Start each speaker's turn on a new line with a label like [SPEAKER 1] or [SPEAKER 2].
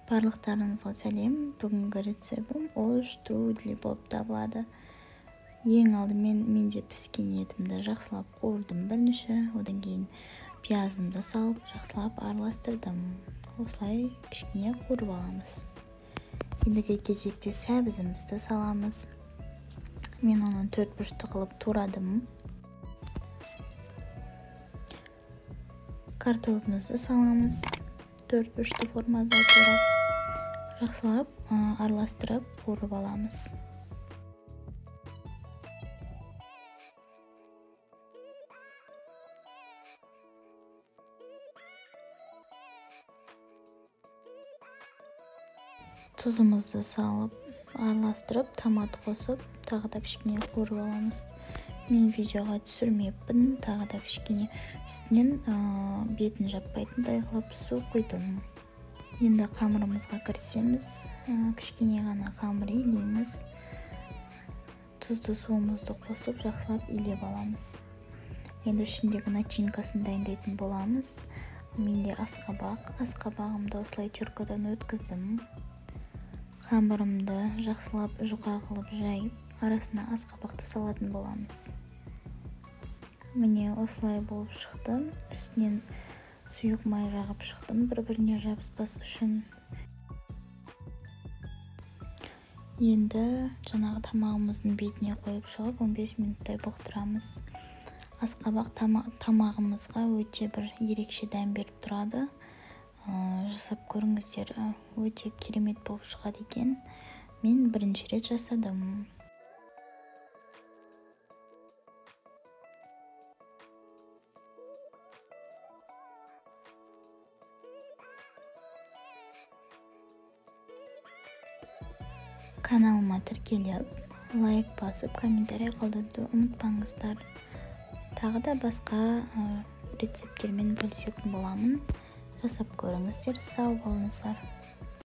[SPEAKER 1] Барлықтарыңызға сәлем. Бүгінгі рецептім ол штрудель болып табылады. Ең алдымен менде піскен етімді жақсылап қуырдым бірінші, одан кейін пиязымды салып жақсылап араластырдым. Осылай кішкене қуырып аламыз. Ендігі кезекте сәбізімізді саламыз. Мен оны төрт бұрышты қылып турадым. Картопымызды саламыз. Төрт бұрышты формада турап, жақсылап араластырып қуырып аламыз. Тұзымызды салып, араластырып, томат қосып, тағы да кішкене қуырып аламыз. Мен видеоға түсірмеппін, тағы да кішкене үстінен бетін жаппайтындай қылып су құйдым. Енді қамырымызға кірісеміз. Кішкене ғана қамыр илейміз. Тұзды суымызды қосып жақсылап илеп аламыз. Енді ішіндегі начинкасын дайындайтын боламыз. Менде асқабақ. Асқабағымды осылай теркадан өткіздім. Қамырымды жақсылап жұқа қылып жайып, арасына асқабақты салатын боламыз. Міне осылай болып шықты. Үстінен сұйық май жағып шықтым, бір-біріне жабыспас үшін. Енді жаңағы тамағымыздың бетіне қойып шығып, 15 минуттай бұқтырамыз. Асқабақ тамағымызға өте бір ерекше дәм беріп тұрады. Жасап көріңіздер, өте керемет болып шығады екен. Мен бірінші рет жасадым. Каналыма тіркеліп, лайк басып, комментарий қалдыруды ұмытпаңыздар. Тағы да басқа рецепттермен бөлісетін боламын. Жасап көріңіздер, сау болыңыздар.